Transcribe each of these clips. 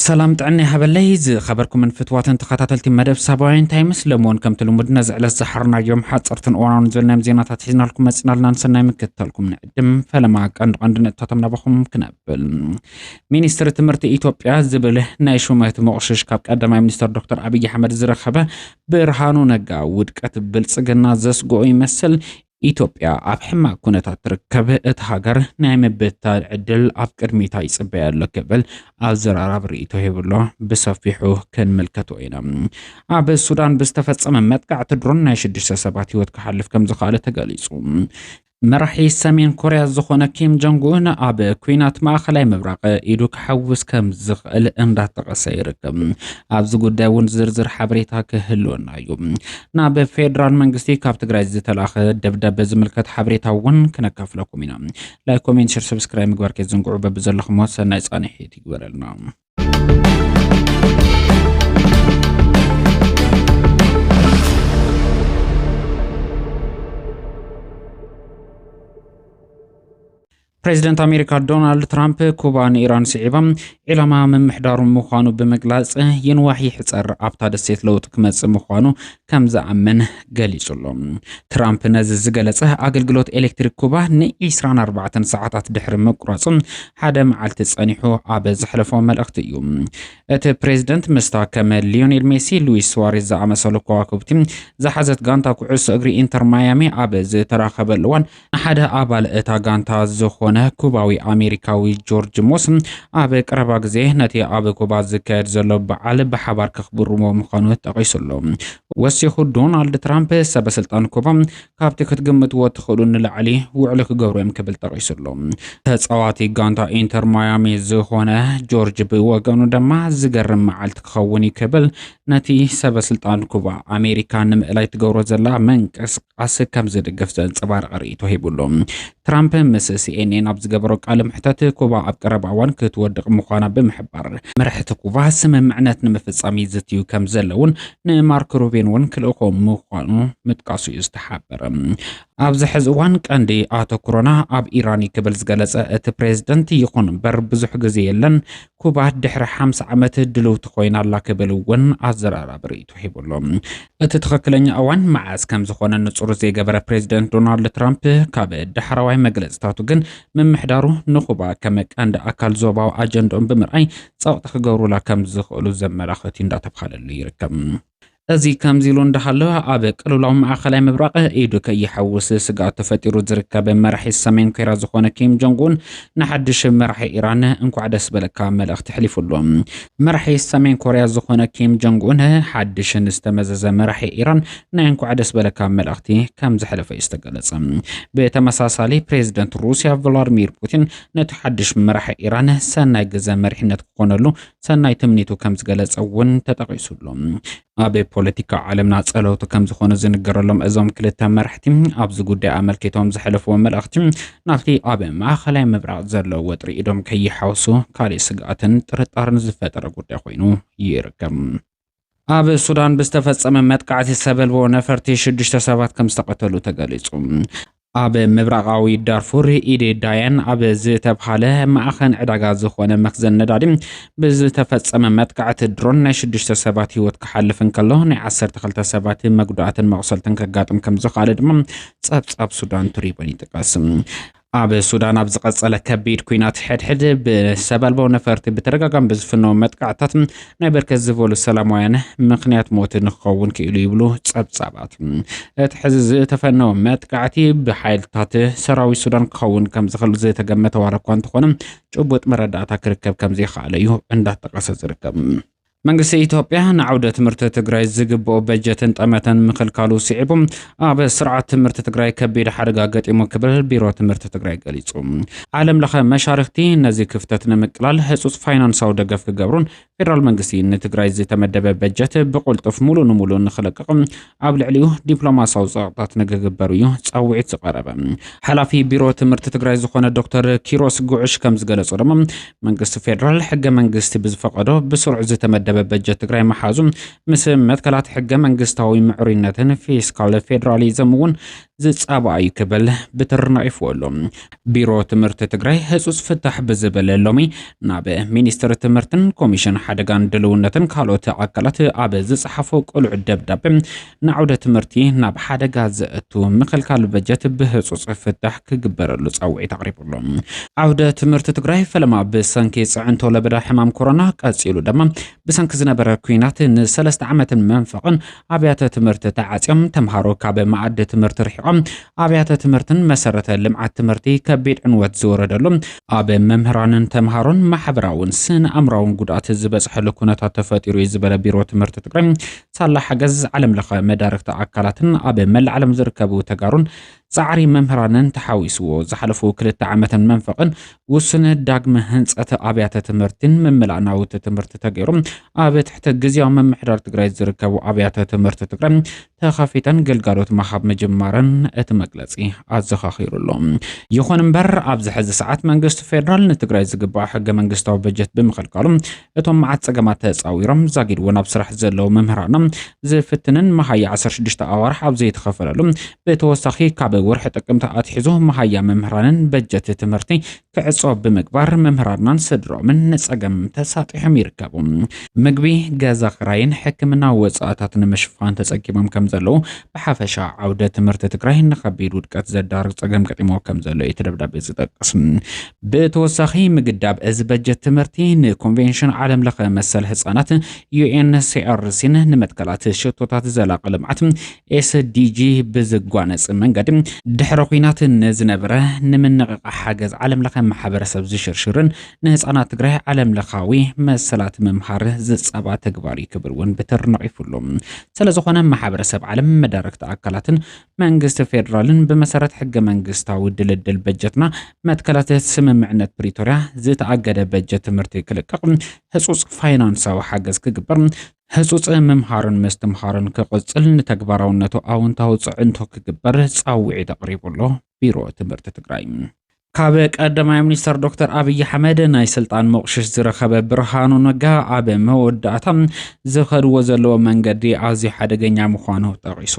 ሰላም ጥዕና ይሃበለይ ዝኸበርኩምን ፍትዋትን ተኸታተልቲ መደብ ሳባውያን ታይምስ፣ ለምውን ከምቲ ልሙድ ነዚ ዕለት ዝሓርናዮም ሓፀርትን እዋናውን ዝበልናዮም ዜናታት ሒዝናልኩም መፂናልና። ንሰናይ ምክትታልኩም ንዕድም። ፈለማ ቀንዲ ቀንዲ ነጥብታቶም ናባኹም ክነብል። ሚኒስትሪ ትምህርቲ ኢትዮጵያ ዝብል ናይ ሹመት መቑሽሽ ካብ ቀዳማይ ሚኒስትር ዶክተር ኣብይ ኣሕመድ ዝረኸበ ብርሃኑ ነጋ ውድቀት ብልፅግና ዘስግኦ ይመስል። ኢትዮጵያ ኣብ ሕማቕ ኩነታት ትርከብ፣ እቲ ሃገር ናይ ምብትታን ዕድል ኣብ ቅድሚታ ይጽበያ ኣሎ ክብል ኣዘራራቢ ርእይቶ ሂቡ ኣሎ። ብሰፊሑ ክንምልከቶ ኢና። ኣብ ሱዳን ብዝተፈጸመ መጥቃዕቲ ድሮን ናይ ሽዱሽተ ሰባት ህይወት ክሓልፍ ከም ዝኸኣለ ተገሊጹ። መራሒ ሰሜን ኮርያ ዝኾነ ኪም ጆንግ ኡን ኣብ ኲናት ማእኸላይ ምብራቕ ኢዱ ክሓውስ ከም ዝኽእል እንዳጠቐሰ ይርከብ። ኣብዚ ጉዳይ እውን ዝርዝር ሓበሬታ ክህልወና እዩ። ናብ ፌደራል መንግስቲ ካብ ትግራይ ዝተላኸ ደብዳቤ ዝምልከት ሓበሬታ እውን ክነካፍለኩም ኢና። ላይክ፣ ኮሜንት፣ ሸር፣ ሰብስክራይብ ምግባር ከይትዘንግዑ። በብዘለኹሞ ሰናይ ጻንሒት ይግበረልና። ፕሬዚደንት ኣሜሪካ ዶናልድ ትራምፕ ኩባ ንኢራን ስዒባ ዒላማ ምምሕዳሩ ምዃኑ ብምግላጽ፣ ይንዋሕ ይሕጸር ኣብታ ደሴት ለውጢ ክመጽእ ምዃኑ ከም ዝኣምን ገሊጹ ኣሎ። ትራምፕ ነዚ ዝገለጸ፣ ኣገልግሎት ኤሌክትሪክ ኩባ ን ዒስራን ኣርባዕተን ሰዓታት ድሕሪ ምቁራጹ ሓደ መዓልቲ ጸኒሑ ኣብ ዘሕለፎ መልእኽቲ እዩ። እቲ ፕሬዚደንት ምስታ ከም ሊዮኔል ሜሲ፣ ሉዊስ ሱዋሬዝ ዝኣመሰሉ ከዋክብቲ ዝሓዘት ጋንታ ኩዕሶ እግሪ ኢንተር ማያሚ ኣብ ዝተራኸበሉ እዋን፣ ንሓደ ኣባል እታ ጋንታ ዝኾነ ኩባዊ ኣሜሪካዊ ጆርጅ ሞስ ኣብ ቀረባ ግዜ ነቲ ኣብ ኩባ ዝካየድ ዘሎ በዓል ብሓባር ከኽብርዎ ምዃኑ ጠቒሱ ኣሎ። ወሲኹ፣ ዶናልድ ትራምፕ ሰበ ስልጣን ኩባ ካብቲ ክትግምትዎ ትኽእሉ ንላዕሊ ውዕሊ ክገብሩ እዮም ክብል ጠቒሱ ኣሎ። ተጻዋቲ ጋንታ ኢንተር ማያሚ ዝኾነ ጆርጅ ብወገኑ ድማ፣ ዝገርም መዓልቲ ክኸውን እዩ ክብል ነቲ ሰበ ስልጣን ኩባ ኣሜሪካ ንምእላይ ትገብሮ ዘላ ምንቅስቃስ ከም ዝድግፍ ዘንጸባርቕ ርእይቶ ሂቡ ኣሎ። ትራምፕ ምስ ሲኤንኤን ኣብ ዝገበሮ ቃለ መሕተት፣ ኩባ ኣብ ቀረባ እዋን ክትወድቕ ምዃና ብምሕባር፣ መራሕቲ ኩባ ስምምዕነት ንምፍጻም ይዝትዩ ከም ዘለውን ንማርክ ሩቢን እውን ክልእኮ ምዃኑ ምጥቃሱ እዩ ዝተሓበረ። ኣብዚ ሕዚ እዋን ቀንዲ ኣተኩሮና ኣብ ኢራን እዩ ክብል ዝገለጸ እቲ ፕሬዝደንት፣ ይኹን እምበር ብዙሕ ግዜ የለን፣ ኩባ ድሕሪ ሓምሳ ዓመት ድልውቲ ኮይና ኣላ ክብል እውን ኣዘራራቢ ርእይቶ ሂቡ ኣሎ። እቲ ትኽክለኛ እዋን መዓስ ከም ዝኾነ ንጹር ዘይገበረ ፕሬዝደንት ዶናልድ ትራምፕ፣ ካብ ዳሕረዋይ መግለጽታቱ ግን ምምሕዳሩ ንኩባ ከም ቀንዲ ኣካል ዞባዊ ኣጀንድኦም ብምርኣይ ጸቕጢ ክገብሩላ ከም ዝኽእሉ ዘመላኽት እዩ እንዳተባሃለሉ ይርከብ። እዚ ከምዚ ኢሉ እንዳሃለወ፣ ኣብ ቅልውላው ማእኸላይ ምብራቕ ኢዱ ከይሓውስ ስግኣት ተፈጢሩ ዝርከብ መራሒ ሰሜን ኮርያ ዝኾነ ኪም ጆንግ ኡን ንሓድሽ መራሒ ኢራን እንኳዕ ደስ በለካ መልእኽቲ ኣሕሊፉ ኣሎ። መራሒ ሰሜን ኮርያ ዝኾነ ኪም ጆንግ ኡን ሓድሽ ንዝተመዘዘ መራሒ ኢራን ናይ እንኳዕ ደስ በለካ መልእኽቲ ከም ዘሕለፈ እዩ ዝተገለጸ። ብተመሳሳሊ ፕሬዝደንት ሩስያ ቭላድሚር ፑቲን ነቲ ሓድሽ መራሒ ኢራን ሰናይ ግዘ መሪሕነት ክኾነሉ ሰናይ ትምኒቱ ከም ዝገለጸ እውን ተጠቒሱ ኣሎ። ኣብ ፖለቲካ ዓለምና ጸለውቲ ከም ዝኾኑ ዝንገረሎም እዞም ክልተ መራሕቲ፣ ኣብዚ ጉዳይ ኣመልኪቶም ዘሕለፍዎ መልእኽቲ፣ ናብቲ ኣብ ማእኸላይ ምብራቕ ዘሎ ወጥሪ ኢዶም ከይሓውሱ ካልእ ስግኣትን ጥርጣርን ዝፈጠረ ጉዳይ ኮይኑ ይርከብ። ኣብ ሱዳን ብዝተፈጸመ መጥቃዕቲ ሰብ ኣልቦ ነፈርቲ ሽዱሽተ ሰባት ከም ዝተቐተሉ ተገሊጹ። ኣብ ምብራቓዊ ዳርፉር ኢዴ ዳያን ኣብ ዝተብሃለ ማእኸን ዕዳጋ ዝኾነ መኽዘን ነዳዲ ብዝተፈጸመ መጥቃዕቲ ድሮን ናይ ሽዱሽተ ሰባት ህይወት ክሓልፍ እንከሎ፣ ናይ ዓሰርተ ክልተ ሰባት መጉዳእትን መቑሰልትን ከጋጥም ከም ዝኸኣለ ድማ ጸብጻብ ሱዳን ትሪቡን ይጥቀስ። ኣብ ሱዳን ኣብ ዝቐጸለ ከቢድ ኲናት ሕድሕድ ብሰብ ኣልቦ ነፈርቲ ብተደጋጋሚ ብዝፍነው መጥቃዕታት ናይ በርከት ዝበሉ ሰላማውያን ምኽንያት ሞት ንክኸውን ክኢሉ ይብሉ ጸብጻባት። እቲ ሕዚ ዝተፈነወ መጥቃዕቲ ብሓይልታት ሰራዊት ሱዳን ክኸውን ከም ዝኽእል ዝተገመተ ዋላ እኳ እንተኾነ፣ ጭቡጥ መረዳእታ ክርከብ ከም ዘይከኣለ እዩ እንዳተጠቐሰ ዝርከብ። መንግስቲ ኢትዮጵያ ንዓውደ ትምህርቲ ትግራይ ዝግብኦ በጀትን ጠመተን ምኽልካሉ ስዒቡ፣ ኣብ ስርዓት ትምህርቲ ትግራይ ከቢድ ሓደጋ ገጢሙ ክብል ቢሮ ትምህርቲ ትግራይ ገሊጹ። ዓለም ለኸ መሻርኽቲ ነዚ ክፍተት ንምቅላል ህጹጽ ፋይናንሳዊ ደገፍ ክገብሩን ፌደራል መንግስቲ ንትግራይ ዝተመደበ በጀት ብቕልጡፍ ሙሉ ንሙሉ ንኽለቅቕ ኣብ ልዕሊኡ ዲፕሎማሲያዊ ጸቕጥታት ንክግበር እዩ ጻውዒት ዝቐረበ። ሓላፊ ቢሮ ትምህርቲ ትግራይ ዝኾነ ዶክተር ኪሮስ ጉዕሽ ከም ዝገለጾ ድማ፣ መንግስቲ ፌደራል ሕገ መንግስቲ ብዝፈቐዶ ብስሩዕ ዝተመደበ በጀት ትግራይ መሓዙ ምስ መትከላት ሕገ መንግስታዊ ምዕሩይነትን ፊስካል ፌዴራሊዝም እውን ዝጻባእ እዩ ክብል ብትሪ ነቒፍዎ ኣሎ። ቢሮ ትምህርቲ ትግራይ ህጹጽ ፍታሕ ብዝብል ሎሚ ናብ ሚኒስትሪ ትምህርትን ኮሚሽን ሓደጋን ድልውነትን ካልኦት ኣካላት ኣብ ዝጸሓፎ ቅሉዕ ደብዳቤ ንዓውደ ትምህርቲ ናብ ሓደጋ ዘእቱ ምኽልካል በጀት ብህጹጽ ፍታሕ ክግበረሉ ጻውዒት ኣቕሪቡ ኣሎ። ዓውደ ትምህርቲ ትግራይ ፈለማ ብሰንኪ ጽዕንቶ ለበዳ ሕማም ኮሮና ቀጺሉ ድማ ብሰንኪ ዝነበረ ኲናት ንሰለስተ ዓመትን መንፈቕን ኣብያተ ትምህርቲ ተዓጽዮም፣ ተምሃሮ ካብ መኣዲ ትምህርቲ ርሒቖም፣ ኣብያተ ትምህርትን መሰረተ ልምዓት ትምህርቲ ከቢድ ዕንወት ዝወረደሉ፣ ኣብ መምህራንን ተምሃሮን ማሕበራውን ስነ ኣእምራውን ጉድኣት ዝበፅሐሉ ኩነታት ተፈጢሩ እዩ ዝበለ ቢሮ ትምህርቲ ትግራይ፣ ሳላ ሓገዝ ዓለም ለኸ መዳርግቲ ኣካላትን ኣብ መላእ ዓለም ዝርከቡ ተጋሩን ጻዕሪ መምህራንን ተሓዊስዎ ዝሓለፉ ክልተ ዓመትን መንፈቕን ውሱን ዳግመ ህንጸት ኣብያተ ትምህርትን ምምላእ ናውቲ ትምህርቲ ተገይሩ ኣብ ትሕቲ ግዝያዊ ምምሕዳር ትግራይ ዝርከቡ ኣብያተ ትምህርቲ ትግራይ ተኸፊተን ግልጋሎት ምሃብ ምጅማረን እቲ መግለጺ ኣዘኻኺሩ ኣሎ። ይኹን እምበር ኣብዚ ሕዚ ሰዓት መንግስቲ ፌዴራል ንትግራይ ዝግባእ ሕገ መንግስታዊ በጀት ብምኽልካሉ እቶም መዓት ጸገማት ተጻዊሮም ዛጊድ እውን ኣብ ስራሕ ዘለዉ መምህራና ዝፍትንን መሃያ ዓሰርተ ሽዱሽተ ኣዋርሕ ኣብ ዘይተኸፈለሉ ብተወሳኺ ካብ ወርሒ ጥቅምቲ ኣትሒዙ መሃያ መምህራንን በጀት ትምህርቲ ክዕጾ ብምግባር መምህራናን ስድሮምን ንጸገም ተሳጢሖም ይርከቡ። ምግቢ፣ ገዛ ክራይን ሕክምና ወጻእታት ንምሽፋን ተጸጊሞም ከም ዘለዉ ብሓፈሻ ዓውደ ትምህርቲ ትግራይ ንኸቢድ ውድቀት ዘዳርግ ጸገም ገጢሞ ከም ዘሎ እዩ እቲ ደብዳቤ ዝጠቅስ። ብተወሳኺ ምግዳብ እዚ በጀት ትምህርቲ ንኮንቬንሽን ዓለም ለኸ መሰል ህጻናት ዩ ኤን ሲ ኣር ሲን ንመትከላት ሽቶታት ዘላቂ ልምዓት ኤስ ዲ ጂ ብዝጓነጽ መንገዲ ድሕሪ ኲናት ንዝነበረ ንምንቕቓሕ ሓገዝ ዓለም ለኸ ማሕበረሰብ ዝሽርሽርን ንህጻናት ትግራይ ዓለም ለኻዊ መሰላት ምምሃር ዝጻባ ተግባር እዩ ክብል እውን ብትሪ ነቒፉ ኣሎ። ስለዝኾነ ማሕበረሰብ ዓለም መዳርግቲ ኣካላትን መንግስቲ ፌዴራልን ብመሰረት ሕገ መንግስታዊ ድልድል በጀትና መትከላት ስምምዕነት ፕሪቶርያ ዝተኣገደ በጀት ትምህርቲ ክልቀቕ፣ ህጹጽ ፋይናንሳዊ ሓገዝ ክግበር፣ ህጹጽ ምምሃርን ምስትምሃርን ክቕጽል፣ ንተግባራውነቱ ኣውንታዊ ጽዕንቶ ክግበር ጻውዒት ኣቕሪቡ ኣሎ ቢሮ ትምህርቲ ትግራይ። ካብ ቀዳማይ ሚኒስተር ዶክተር ኣብይ ኣሕመድ ናይ ስልጣን መቑሽሽ ዝረኸበ ብርሃኑ ነጋ ኣብ መወዳእታ ዝኸድዎ ዘለዎ መንገዲ ኣዝዩ ሓደገኛ ምዃኑ ጠቒሱ።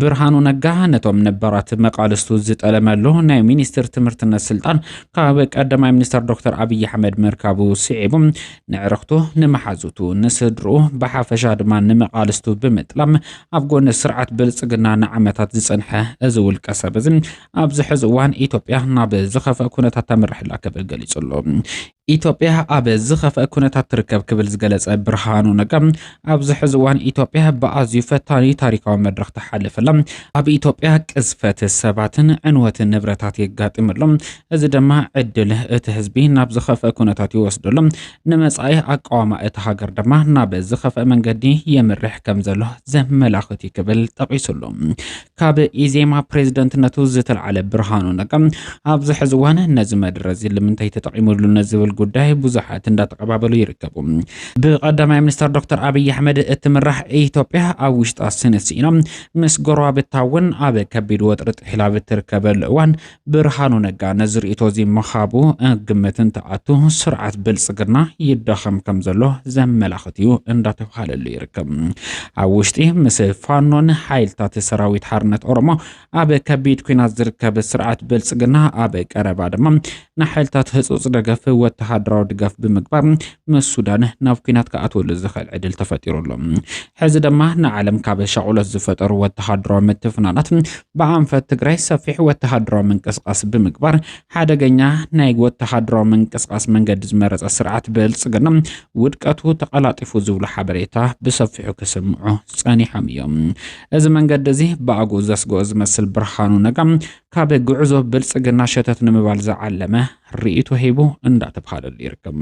ብርሃኑ ነጋ ነቶም ነባራት መቓልስቱ ዝጠለመሉ ናይ ሚኒስትር ትምህርትነት ስልጣን ካብ ቀዳማይ ሚኒስተር ዶክተር ኣብይ ኣሕመድ ምርካቡ ስዒቡ፣ ንዕርኽቱ፣ ንመሓዙቱ፣ ንስድርኡ፣ ብሓፈሻ ድማ ንመቓልስቱ ብምጥላም ኣብ ጎኒ ስርዓት ብልጽግና ንዓመታት ዝጸንሐ እዚ ውልቀ ሰብ እዚ ኣብዚ ሕዚ እዋን ኢትዮጵያ ናብ ዝኸፍአ ኩነታት ተምርሕ ኣላ ክብል ገሊጹ ኣሎ። ኢትዮጵያ ኣብ ዝኸፍአ ኩነታት ትርከብ ክብል ዝገለጸ ብርሃኑ ነጋ፣ ኣብዚ ሕዚ እዋን ኢትዮጵያ ብኣዝዩ ፈታኒ ታሪካዊ መድረኽ ትሓልፍ ኣላ። ኣብ ኢትዮጵያ ቅዝፈት ሰባትን ዕንወት ንብረታት የጋጥም ኣሎ። እዚ ድማ ዕድል እቲ ህዝቢ ናብ ዝኸፍአ ኩነታት ይወስዶ ኣሎ። ንመጻኢ ኣቃውማ እታ ሃገር ድማ ናብ ዝኸፍአ መንገዲ የምርሕ ከም ዘሎ ዘመላኽት እዩ ክብል ጠቒሱ ኣሎ። ካብ ኢዜማ ፕሬዝደንትነቱ ዝተልዓለ ብርሃኑ ነጋ ኣብዚ ሕዚ እዋን ነዚ መድረ እዚ ንምንታይ ተጠቒሙሉ ነዝብል ጉዳይ ብዙሓት እንዳተቐባበሉ ይርከቡ። ብቀዳማይ ሚኒስተር ዶክተር ኣብይ ኣሕመድ እትምራሕ ኢትዮጵያ ኣብ ውሽጣ ስንስኢና ምስ ጎረባብታ እውን ኣብ ከቢድ ወጥሪ ጥሒላ ብትርከበሉ እዋን ብርሃኑ ነጋ ነዚ ርእይቶ እዚ ምሃቡ ግምት እንትኣቱ ስርዓት ብልጽግና ይዳኸም ከም ዘሎ ዘመላኽት እዩ እንዳተባሃለሉ ይርከብ። ኣብ ውሽጢ ምስ ፋኖን ሓይልታት ሰራዊት ሓርነት ኦሮሞ ኣብ ከቢድ ኲናት ዝርከብ ስርዓት ብልጽግና ኣብ ቀረባ ድማ ንሓይልታት ህጹጽ ደገፍ ወተሃደራዊ ድጋፍ ብምግባር ምስ ሱዳን ናብ ኲናት ክኣትወሉ ዝኽእል ዕድል ተፈጢሩ ኣሎ። ሕዚ ድማ ንዓለም ካብ ሻቑሎት ዝፈጠሩ ወተሃደራዊ ምትፍናናት ብኣንፈት ትግራይ ሰፊሕ ወተሃደራዊ ምንቅስቃስ ብምግባር ሓደገኛ ናይ ወተሃደራዊ ምንቅስቃስ መንገዲ ዝመረጸ ስርዓት ብልጽግና ውድቀቱ ተቐላጢፉ ዝብሉ ሓበሬታ ብሰፊሑ ክስምዑ ጸኒሖም እዮም። እዚ መንገዲ እዚ ብኣግኡ ዘስግኦ ዝመስል ብርሃኑ ነጋ ካብ ጉዕዞ ብልጽግና ሸተት ንምባል ዝዓለመ ርእይቶ ሂቡ እንዳተባሃለሉ ይርከብ።